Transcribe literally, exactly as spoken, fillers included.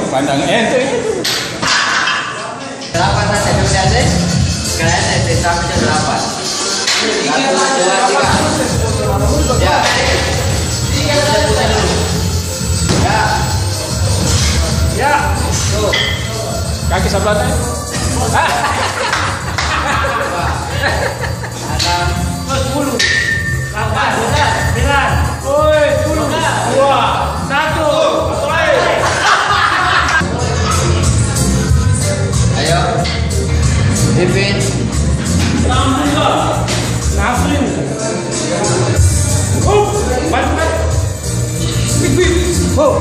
Pandang ente. Delapan, Mas, yang biasa. Kalian S D sampai jam delapan. Satu, dua, tiga. Ya. Ya. Ya. Tuh. Kaki sebelah, teh. Enam. Sepuluh. Delapan. Sembilan. Oi, sepuluh. Dua. Satu. Ayo. Pimpin. Sambung, Bang. Nasrin. Up. Balik, balik. Big, big. Go.